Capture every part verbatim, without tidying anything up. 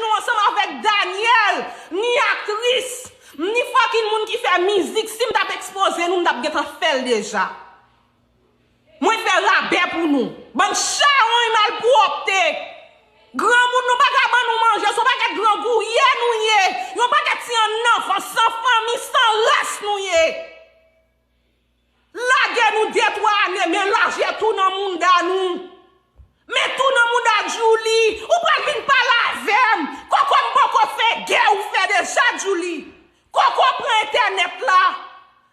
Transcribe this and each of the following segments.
nou ansanm avèk Daniel, ni aktris, ni fucking moun ki fè mizik, si m t ap ekspoze nou, m t ap gentan fè l deja. Mwen fè rabè pou nou. Bann chawony malpwòpte. Granmoun nou pa ka ban nou manje, se yon pakèt grangouye nou ye. Yon pakèt ti annanfan, san fanmi, san ras nou ye. Lage nou de twa ane, men laje tou nan mounda nou. Men tou nan mounda Djouly, ou pral vin pale avè m. Koko m poko fè gè ou fè deja Djouly. Koko pran entènèt la.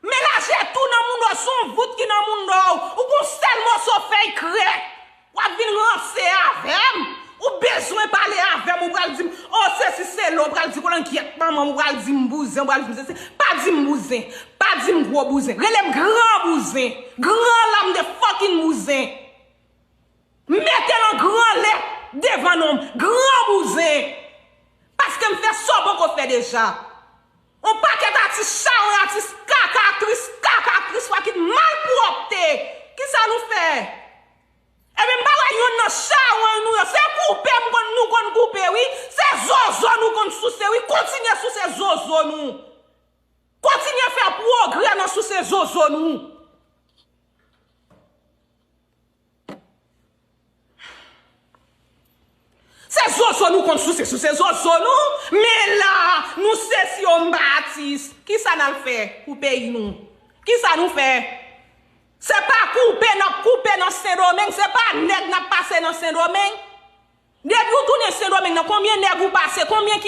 Men laje tou nan mounda w, se yon vout ki nan mounda w. Ou gon sèl moso fèy krèk. W ap vin ranse avè m. Ou bezwen pale avè m, ou pral di m, o sesi sela, ou pral di kolangyèt manman m, ou pral di m bouzen, ou pral di m sesi. Pa di m bouzen, pa di m gwo bouzen. Rele m gran bouzen. Gran lam de fucking bouzen. Mete l an gran lèt devan non m. Gran bouzen. Paske m fè sa w poko fè deja. On pakèt atis chawony, atis kaka, aktris kaka, aktris fwa ki malpwòpte. Kisa nou fè? Ebyen, m pa wè youn nan chawony nou yo. Se koupe m konn, nou konn koupe, wi. Se zozo nou konn souse, wi. Kontinye souse zozo nou. Kontinye fè pwogrè nan souse zozo nou. Se zozo nou konn souse, souse zozo nou. Men la, nou sesi yo, m pa atis. Kisa n al fè pou peyi nou? Kisa nou fè? Se pa koupe n ap koupe nan Sendomeng, se pa nèg n ap pase nan Sendomeng. Depi w tounen Sendomeng nan, konbyen nèg ou pase, konbyen ki